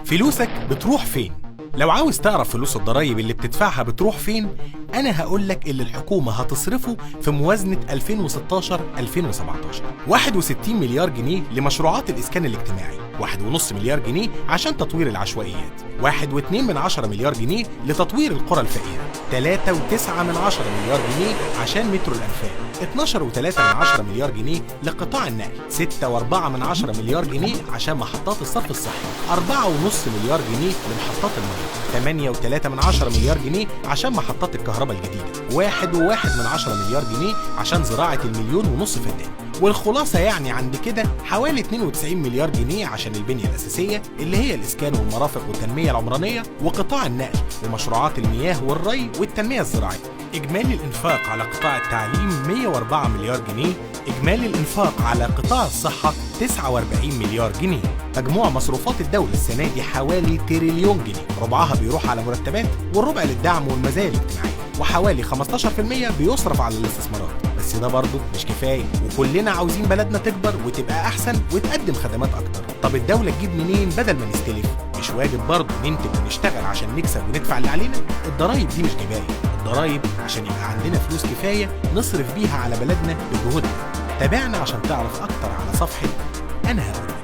فلوسك بتروح فين؟ لو عاوز تعرف فلوس الضرايب اللي بتدفعها بتروح فين، أنا هقولك اللي الحكومة هتصرفه في موازنة 2016-2017. 61 مليار جنيه لمشروعات الإسكان الاجتماعي، 1.5 مليار جنيه عشان تطوير العشوائيات، 1.2 مليار جنيه لتطوير القرى الفقيرة، 3.9 مليار جنيه عشان مترو الأنفاق، 12.3 مليار جنيه لقطاع النقل، 6.4 مليار جنيه عشان محطات الصرف الصحي، 4.5 مليار جنيه لمحطات المية، 8.3 مليار جنيه عشان محطات الكهرباء الجديدة، 1.1 مليار جنيه عشان زراعة 1.5 مليون فدان. والخلاصة يعني عند كده حوالي 92 مليار جنيه عشان البنية الأساسية اللي هي الإسكان والمرافق والتنمية العمرانية وقطاع النقل ومشروعات المياه والري والتنمية الزراعية. إجمالي الإنفاق على قطاع التعليم 104 مليار جنيه، إجمالي الإنفاق على قطاع الصحة 49 مليار جنيه. مجموع مصروفات الدولة السنة دي حوالي تريليون جنيه، ربعها بيروح على مرتبات والربع للدعم والمزايا الاجتماعية، وحوالي 15% بيصرف على الاستثمارات. بس ده برضه مش كفاية، وكلنا عاوزين بلدنا تكبر وتبقى أحسن وتقدم خدمات أكتر. طب الدولة تجيب منين بدل ما نستلف؟ مش واجب برضه ننتج ونشتغل عشان نكسب وندفع اللي علينا؟ الضرايب دي مش جباية، الضرايب عشان يبقى عندنا فلوس كفاية نصرف بيها على بلدنا بجهودنا. تابعنا عشان تعرف أكتر على صفحة أنا هقول.